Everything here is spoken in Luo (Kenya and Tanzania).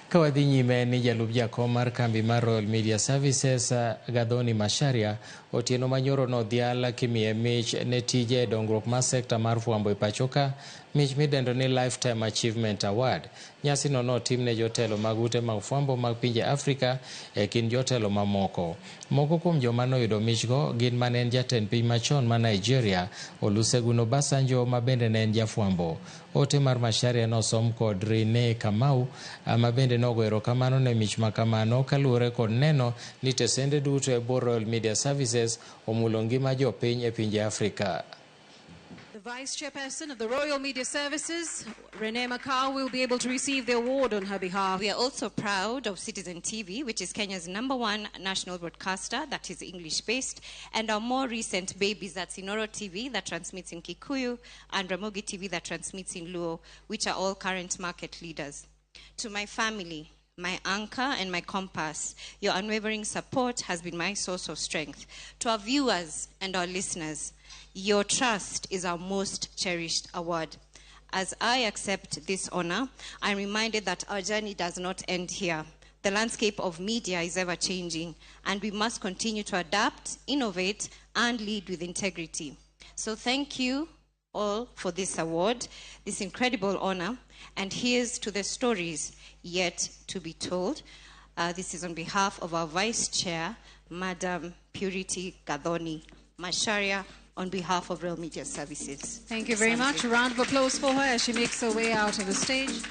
Ka wadhi nyime ni jalup jakom mar kambi mar Royal Media Services Gathoni Macharia otieno manyoro nodhial kimiye mich ne tije e dongruok mar sekta mar fwambo e pachoka, mich midendo ni Lifetime Achievement Award. Nyasino notim ne jotelo mag ute mag fwambo mag pinje Afrika e kind jotelo mamoko. Moko kuom joma noyudo michgo gin mane en jatend piny machon ma Nigeria Olusegun Obasanjo ma bende ne en jafwambo. Ote mar Macharia nosom kod Rene Kamau ma bende nogo erokamano ne mich makamano kaluwore kod neno ni tesende duto e bwo Royal Media Services omulo ngima jopiny e pinje Afrika. The Vice Chairperson of the Royal Media Services, Renee Makau, will be able to receive the award on her behalf. We are also proud of Citizen TV, which is Kenya's number one national broadcaster that is English based, and our more recent babies, that's Inoro TV that transmits in Kikuyu and Ramogi TV that transmits in Luo, which are all current market leaders. To my family, my anchor and my compass, your unwavering support has been my source of strength. To our viewers and our listeners, your trust is our most cherished award. As I accept this honor, I'm reminded that our journey does not end here. The landscape of media is ever changing, and we must continue to adapt, innovate, and lead with integrity. So, thank you all for this award, this incredible honor, and here's to the stories yet to be told. This is on behalf of our Vice Chair, Madam Purity Gathoni Macharia, on behalf of Royal Media Services. Thank you very much. A round of applause for her as she makes her way out of the stage.